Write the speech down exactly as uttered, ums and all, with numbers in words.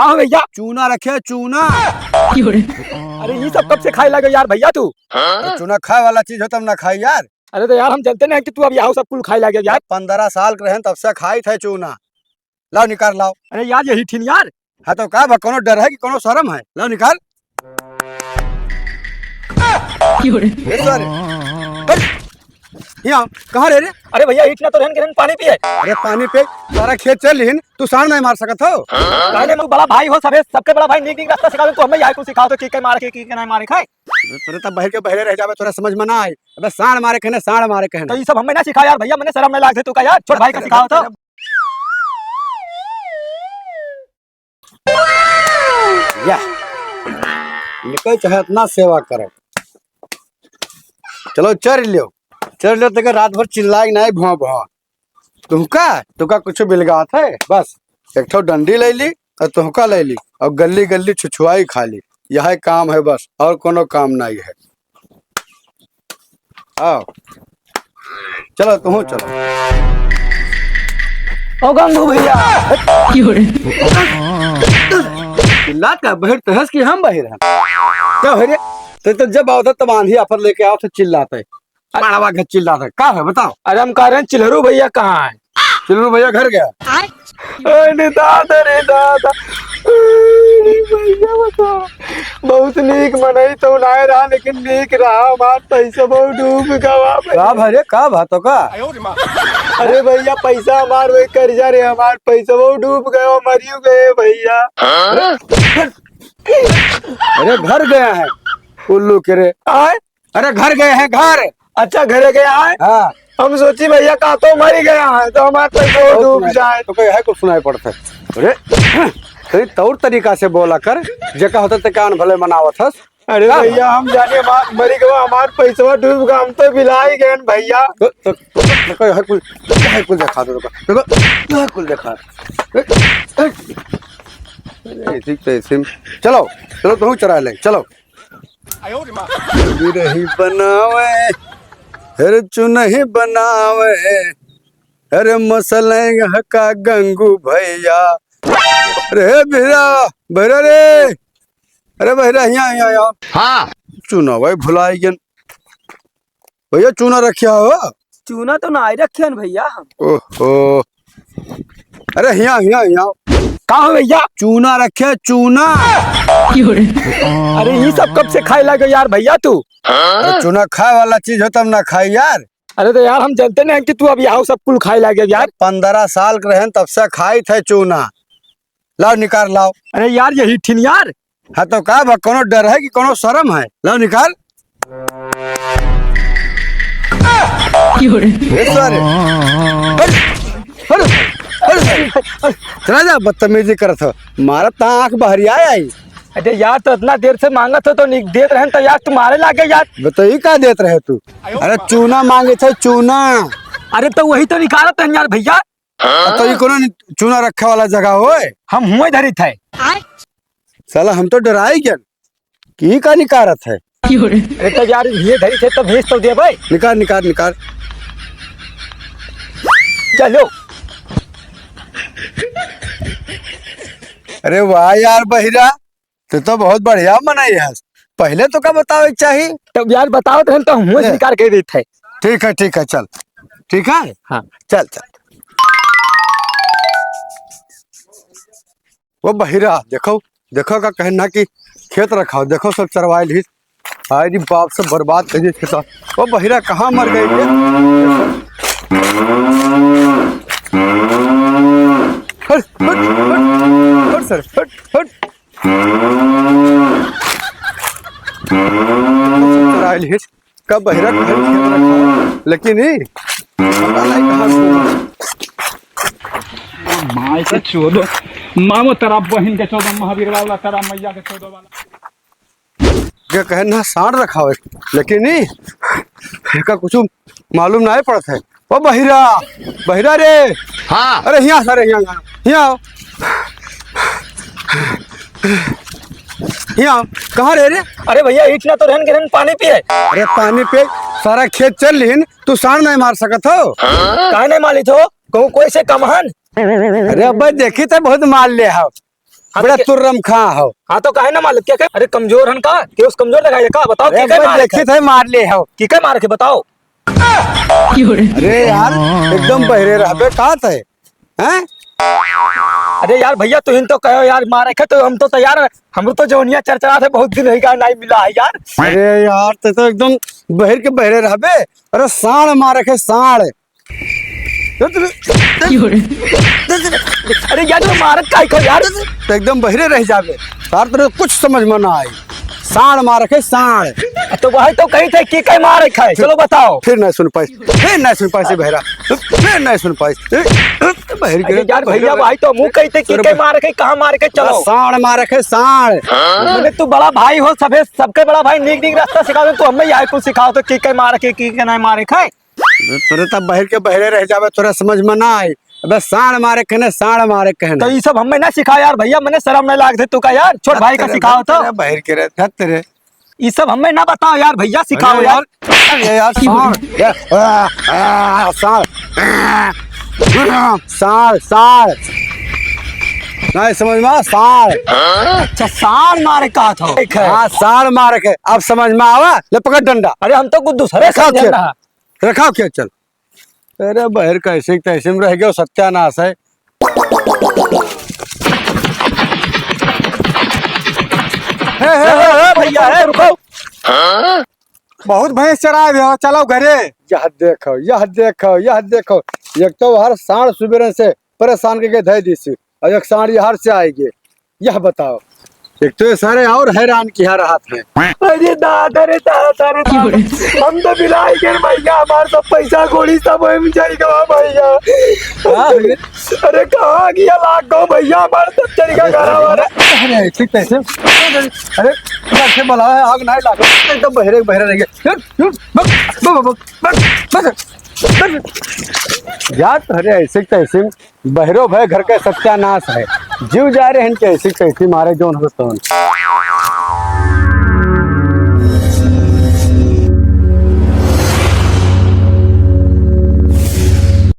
का हो भैया? चूना रखे, चूना। अरे, ई सब कब से खाए लागे यार भैया तू? तो चूना खाए वाला चीज हो तब ना खाई यार। अरे तो यार, हम जनते नहीं कि तू अब यहू सब कुल खाए लागे यार। पन्द्रह साल के रहेन तब से खाइत है चूना। लाओ निकाल लाओ। अरे यार, यही ठिन यार। हाँ तो का बा, कोनो डर है कि कोनो शरम है? लाओ निकाल। ए सारे। हट। यहाँ, कहाँ रहे रे? अरे भैया, ईट ना तो रहन के रहन पानी पिए। अरे पानी पे सारा खेत चल लिहिन, तू साँड़ नहीं मार सकत हो। काहे में तू बड़ा भाई हो, सबे, सबके बड़ा भाई नीक नीक रास्ता सिखावे, तू हमें यही कुछ सिखाओ तो की के मारे के, की के नहीं मारे खाए। अरे तब बहिर के बहिरे रह जावे, तोरा समझ में ना आए। अबे साँड़ मारे कहने, साँड़ मारे कहने। तो ये सब हमें ना सिखाओ यार भैया, मने शरम नहीं लागते तू का यार, छोट भाई का सिखाओ तो। या, इनके चाहे इतना सेवा करो। चलो चर लियो, चर लियो, तेके रात भर चिल्लाए नहीं भौं भौं। तुमका, तुमका कुछ बिलगात है, बस एक ठो डंडी ले ली और तुमका ले ली और गली गली छुछुआई खा ली। यही काम है बस, और कोनो काम नहीं है। आओ, चलो तुम चलो। ओ गंगू भैया। चिल्लात का बहिर तहस की हम बहिर हैं। क्या हो रे? तो, तो जब आवत तब आंधी आफत लेके आवत है चिल्लात है। माड़वा घर चिल्लात है। का है बताओ? अरे हम कह रहे हैं चिल्हरू भैया कहाँ है? चिल्हरू भैया घर गया। अरे दादा रे दादा। अरे भैया बताओ। बहुत नीक मनई तो नाय रहा, लेकिन नीक रहा, हमार पैसा बहुत डूब गवा भैया। का भा रे, का भा तो का? अरे भैया पैसा हमार वही कर्जा रे, हमार पैसा वो डूब गयो, मरियो गए भैया। अरे घर गया है उल्लू के रे। आय? अरे घर गए हैं घर। अच्छा घरे गया है? हाँ। हम सोची भैया का तो मरी गया है तो हमारा तो वो और डूब सुनाई जाए। तो कोई है कुछ सुनाई पड़ता है। अरे कहीं तौर तरीका से बोला कर, जेका होता ते कान भले मनावत हस। अरे का? भैया हम जाने हमार मरी गवा, हमार पैसवा डूब गवा, हम तो बिलाई गए भैया। तो, तो, तो कोई है कुछ, है कुछ देखा दो, देखो, है कुछ देखा। ए, ए, ए, ठीक तो ऐसे में। चलो, चलो तुम चरा ले, चलो। बिरही बनावे, हर चुनही बनावे, अरे मसले का गंगू भैया। अरे बिरा, बिरा रे, अरे बिरा, यहाँ, यहाँ, यहाँ। हाँ। चुनाव है, भुलाई गन। भैया, चूना रखिया हो? चूना तो ना रखे हन भैया हम। ओहो। अरे हिया, हिया, हिया। का हो भैया? चूना रखे, चूना। अरे ई सब कब से खाए लगे यार भैया तू? अरे चूना खाए वाला चीज हो तब ना खाई यार। अरे तो यार हम जनते नहीं कि तू अब यहू सब कुल खाए लगे यार। पन्द्रह साल के रहेन तब से खाइत है चूना। लाओ निकाल लाओ। अरे यार यही ठिन यार। हाँ तो का बा, कोनो डर है कि कोनो शरम है? लाओ निकाल। ए सारे। हट, हट, हट, हट। चला जा, बदतमीजी करत हो। मारत ता आँख बहरिया आई। अरे यार, तो इतना देर से मांगत हो तो नहीं देत रहन तो यार, तुम्हारे लागे यार। बताइए का देत रहे तू? अरे चूना मांगे थे, चूना। अरे तो वही तो निकालत रहन यार भैया। तो ये कोनो चूना रखे वाला जगह होए? हम हुए धरित है। साला हम तो डराई गन कि ई का निकारत है। अरे तो यार ये धरित है तो भेज तो दे भाई। निकार, निकार, निकार। चलो। अरे वाह यार बहिरा, तू तो बहुत बढ़िया मनई हस। पहले तो का बतावे के चाही? तब यार बतावत रहन तो हम ले। निकार के देत है। ठीक है, ठीक है, चल। ठीक है? हाँ। चल, चल। वो बहिरा, देखो, देखो का कहना कि खेत रखाओ, देखो सब चरवाइल ही। हाय रे बाप, सब बर्बाद कर दिए खेत। वो बहिरा कहाँ मर गई ये? हट, हट, हट, हट सर, हट, हट। चुराइल हिच, का बहिरा घर खेत रखा, लेकिन ई पता नहीं कहाँ घूम। माई के चोदो, मामो तेरा बहिन के चोदो, महावीर वाला तेरा मैया के चोदो वाला। ये कहे ना साँड़ रखा है, लेकिन ई एका कुछ मालूम नहीं पड़त है। ओ बहिरा, बहिरा रे। हाँ। अरे हियाँ, अरे हियाँ, हियाँ, हियाँ आओ। हियाँ आओ। कहाँ रहे रे? अरे भैया, ईट ना तो रहन के रहन पानी पिए। अरे पानी पिए, सारा खेत चर लिहिन, तू साँड़ नहीं मार सकत हो। काहे नहीं मालित हो? कहूँ कोई से कम हन? अरे अब्बे देखी तो बहुत मार ले हो। हाँ, बड़ा तो के-, तुर्रम खा हो। हाँ, तो काहे ना मार ले? के, के, अरे, कमजोर हन का? के उस कमजोर दिखाई का? बताओ, अरे, के, के बस मार देखी थे? थे, मार ले हो। के, के मार के बताओ? अरे यार, एकदम बहरे रहबे, का थे? हैं? अरे यार भैया, तुहिन तो कहो यार, मारे के तो हम तो तैयार है। हम तो जौनिया चरचरात है, बहुत दिन होइगा नहीं मिला है यार। अरे यार, ते तो एकदम बहर के बहरे रहबे। अरे साँड़ मारे के, साँड़। अरे यार, तो मारत काहे को यार? तो एकदम बहरे रह जाबे। सार, तेरे कुछ समझ में ना आई। साँड़ मारे के, साँड़। तो वही तो कही थे कि के मारे खाए। चलो बताओ। फिर नहीं सुन पाइस, फिर नहीं सुन पाइस बहरा, फिर नहीं सुन पाइस। बहर के अरे यार भैया, भाई तो मुँह कही थे कि के मारे के, कहाँ मारे के, चलो। साँड़ मारे के, साँड़। मने तू बड़ा भाई हो, सबे, सबके बड़ा भाई, नीक नीक रास्ता सिखाओ, तू हमें यही कुछ सिखाओ तो कि के मारे के, कि के नहीं मारे के। तोरे तब बहर के बहरे रह जाबे, तोरा समझ में ना आई। अबे साँड़ मारे कहने, साँड़ मारे कहने। तो ई सब हमें ना सिखाओ यार भैया, मने शर्म नहीं लागत है तू का यार, छोट भाई का सिखाओ तो। अरे बहर के रे, धत रे। ई सब हमें ना बताओ यार भैया, सिखाओ अरे यार। यार, अरे यार, साँड़, ये, आ, आ, साँड़, आ, साँड़, साँड़। नहीं समझ में, साँड़। अच्छा, साँड़ मारे कहा था। हाँ, साँड़ मारे के, अब समझ में आवा, ले पकड़ डंडा। अरे हम तो कुछ दूसरे रखा समझे खेल। रहा। रखाओ खेल, चल। अरे बहर कैसे तैसे में रह गयो, सत्यानाश है। हे, हे, हे, हे, भैया, हे, रुको। बहुत भैंस चराए हो, चलो घरे। यह देखो, यह देखो, यह देखो, एक तो हर साँड़ सुबेरे से परेशान करके धै दीसी, और एक साँड़ यहर से आएगी। यह बताओ, एक तो ये सारे और हैरान किया रहत हैं। अरे दादा रे दादा रे दादा, हम तो बिलाई गए भैया, हमार सब पैसा कौड़ी सब वही में चल गवा भैया। हाँ, भैया। अरे कहाँ गया लाखों भैया, हमार सब चल गया अरे, घर वाला। अरे, ठीक तैसे, अरे, घर से बला है, आग नहीं लागे, एकदम बहरे, बहरे रह गए। हट, हट, बक, बक, बक, बक, बक, बक। यार, अरे, ऐसे तैसे बहरो भय घर के सत्यानाश है। जीव जा रहे हैं इनके ऐसी कैसी मारे जौन हो तौन।